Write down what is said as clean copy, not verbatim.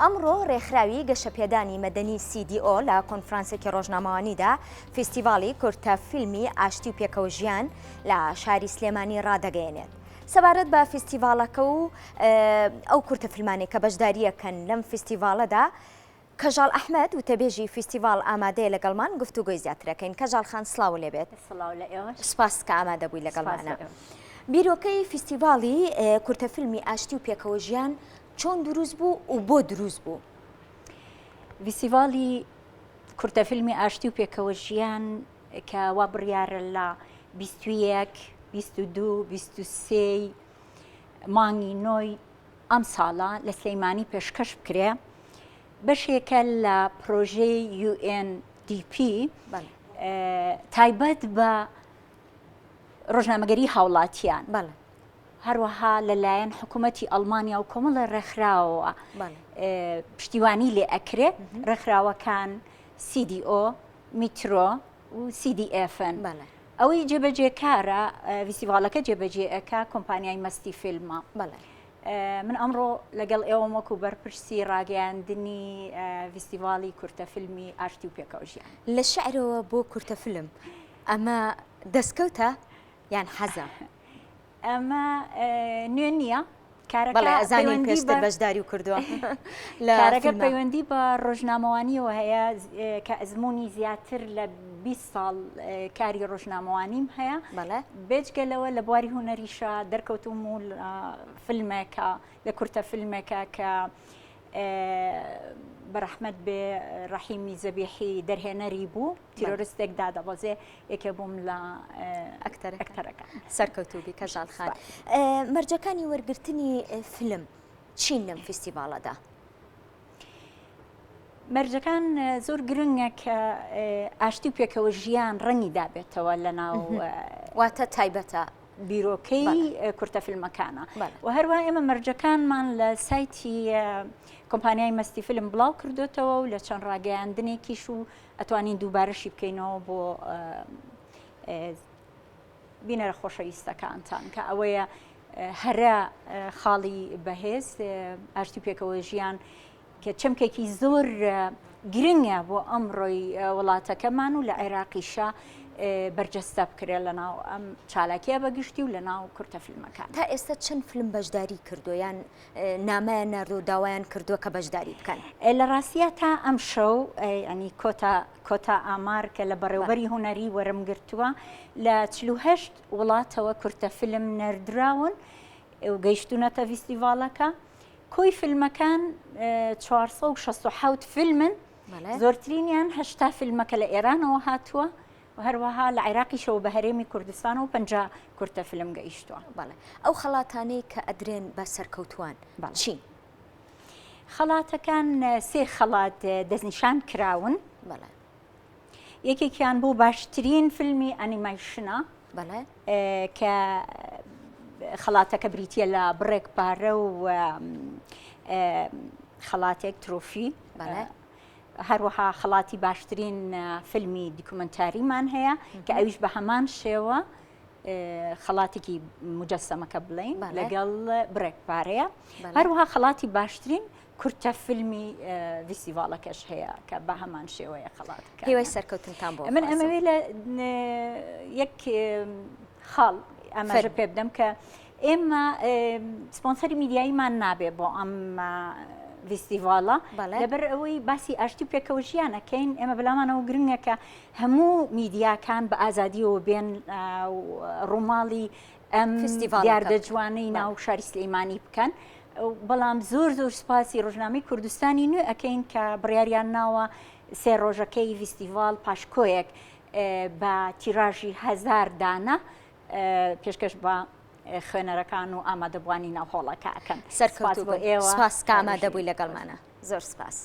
ئەمڕۆ رێکخراوی گەشەپێدانی مەدەنی CDO لە کۆنفرانسێکی رۆژنامەوانیدا فیستیڤاڵی کورتە فیلمی ئاشتی و پێکەوەژیان لە شاری سلێمانی رادەگەیەنێت. سەبارەت بە فیستیڤاڵەکە و ئەو کورتە فیلمانەی کە بەشدارییەکەن لەم فیستیڤاڵەدا، کەژاڵ ئەحمەد وتەبێژی فیستیڤاڵ ئامادەیە لەگەڵمان گفتوگۆی زیاتر ئەکەین. کەژاڵ خان سڵاو لێ بێت. سڵاو لە ئێوەش. سپاس کە ئامادە بووی سپاس لە لەگەڵمانە. ئێوەش. بیرۆکەی فیستیڤاڵی کورتە فیلمی ئاشتی و پێکەوە ژیان چۆن دروست بوو و بۆ دروست بوو؟ فیستیڤاڵی کورتە فیلمی ئاشتی و پێکەوە ژیان کە وا بڕیارە لە 21، 22، 23 مانگی نۆی ئەمساڵە لە سلەیمانی پێشکەش بکرێ، بەشێکە لە پرۆژەی UNDP تایبەت بە ڕۆژنامەگەری هاوڵاتیان. هەروەها لەلایەن حکوومەتی ئەڵمانیا و کۆمەڵە ڕێکخراوەوە پشتیوانی لێ ئەکرێ ڕێکخراوەکان CDO، میترۆ و CDF-ن. ئەوەی جێبەجێکارە فیستیڤاڵەکە جێبەجێ ئەکا کۆمپانیای مەستی فیلمە. من ئەمڕۆ لەگەڵ ئێوەم وەکو بەرپرسی ڕاگەیاندنی فیستیڤاڵی کورتە فیلمی ئاشتی و پێکەوە ژیان. لە شیعرەوە بۆ کورتە فیلم، ئەمە دەستکەوتە یان حەزە؟ ئەمە نوێ نییە. بەڵێ ئەزانین پێشتر بەشداری کردووە. کارەکە پەیوەندی بە ڕۆژنامەوانیەوە هەیە کە ئەزمموی زیاتر لە 20 ساڵ کاری ڕۆژنامەوانیم هەیە بێجگە لەوە لە بواری هونەریشا دەرکەوتوم و فیلمێکە لە کورتە فیلمێکە کە بەرەحمەت بێ ڕەحیمی زەبیحی دەرهێنەری بوو تیرۆرستێک دادەبەزێ یەکێ بووم لە ئەکتەرەکە سەرکەوتوبی کەژاڵ خان مەرجەکانی وەرگرتنی فیلم چین لەم فیستیڤاڵەدا؟ مەرجەکان زۆر گرنگە کە ئاشتی و پێکەوە ژیان ڕەنگی دابێتەوە لە ناو واتە تایبەتە بیرۆکەی کورتە فیلمەکانە و هەروە ئێمە مەرجەکانمان لە سایتی کۆمپانیای مەستی فیلم بڵاو کردوتەوە و لە چەند ڕاگەیاندنێکیش و ئەتوانین دووبارەشی بکەینەوە بۆ بینەرە خۆشەویستەکانتان کە ئەوەیە هەرە خاڵی بەهێز ئاشتی پێکەوە ژیان کە چەمکێکی زۆر گرنگە بۆ ئەمڕۆی وڵاتەکەمان و لە عێراقیشا بەرجەستە بکرێت لە ناو ئەم چالاکیە بە گشتی و لە ناو کورتە فیلمەکان. تا ئێستا چەند فیلم بەشداری کردووە یان نامەیان ناردووە و داوایان کردووە کە بەشداری بکەن؟ لە ڕاستیا تا ئەمشەو یانی کۆتا کۆتا ئامار کە لە بەڕێوبەری هونەری وەرم گرتووە لە 48 وڵاتەوە کورتە فیلم نێردراون و گەیشتوونەتە ڤیستیڤاڵەکە. کۆی فیلمەکان 467 فیلمن زۆرترینیان 80 فیلمەکە لە ئێرانەوە هاتووە و هەروەها لە عێراقیشەوە بە هەرێمی کوردستانەوە 50 کورتە فیلم گەیشتووە. بەڵێ ئەو خەڵاتانەی کە ئەدرێن بە سەرکەوتووان چین؟ خەڵاتەکان سێ خەڵات دەستنیشان کراون. بەڵێ. یەکێکیان بۆ باشترین فیلمی ئەنیمەیشنە کە خەڵاتەکە بریتە لە بڕێک پارە و خەڵاتێک trophy هەروەها خەڵاتی باشترین فیلمی دیکومنتاریمان هەیە کە ئەویش بە هەمان شێوە خەڵاتێکی مجەسەمەکە بڵین لەگەڵ بڕێک پارەیە هەروەها خەڵاتی باشترین کورتە فیلمی ڤیستیڤاڵەکەش هەیە کە بە هەمان شێوەیە خەڵاتەکە. هیوای سەرکەوتنتان بۆ من ئەمەوێ لە یەک خاڵ ئاماژە پێ بدەم کە ئێمە سپۆنسەری میدیاییمان نابێ بۆ ئەم ڤیستیڤاڵە لەبەر ئەوەی باسی ئاشتی و پێکەوە ژیان ئەکەین ئێمە بەلامانەوە گرنگە کە هەموو میدیاکان بە ئازادیەوە بێن ڕووماڵی ئەم دیاردە جوانەی ناو شاری سلەیمانی بکەن. بەڵام زۆر زۆر سوپاسی ڕۆژنامەی کوردستانی نوێ ئەکەین کە بڕیاریان ناوە سێ ڕۆژەکەی ڤیستیڤاڵ پاشکۆیەک بە تیراژی هەزار دانە پێشکەش بە خوێنەرەکان و ئامادەبووانی ناو هۆڵەکە ئەکەن. سەرکەوتوو بن. سوپاس کە ئامادەبووی لەگەڵمانە. زۆر سوپاس.